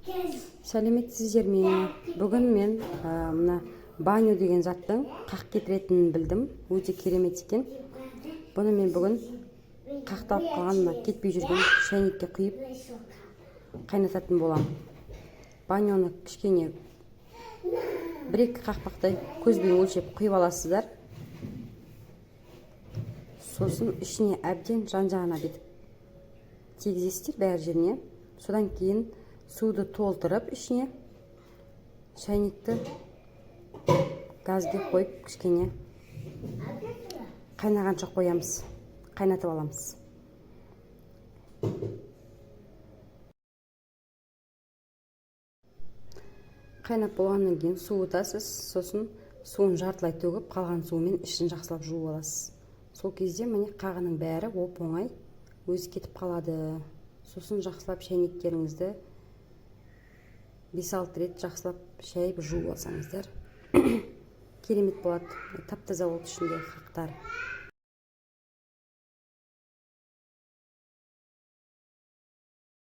Сәлеметсіздер ме? Бүгін мен мына баню деген заттың қақ кетіретінін білдім. Өте керемет екен. Бұны мен бүгін қақталып қалған, мына кетпей жүрген шайнекке құйып қайнататын боламын. Банюны кішкене бір екі қақпақтай көзбен өлшеп құйып аласыздар. Сосын ішіне әбден жан жағына бүйтіп тигізесіздер бәр жеріне. Содан кейін суды толтырып, ішіне шайнекті газге қойып, кішкене қайнағанша қоямыз, қайнатып аламыз. Қайнап болғаннан кейін суытасыз. Сосын суын жартылай төгіп, қалған суымен ішін жақсылап жуып аласыз. Сол кезде, міне, қағының бәрі оп оңай өзі кетіп қалады. Сосын жақсылап шәйнектеріңізді 5-6 рет жақсылап шайып жуып алсаңыздар, керемет болады, тап таза болады ішіндегі қақтар.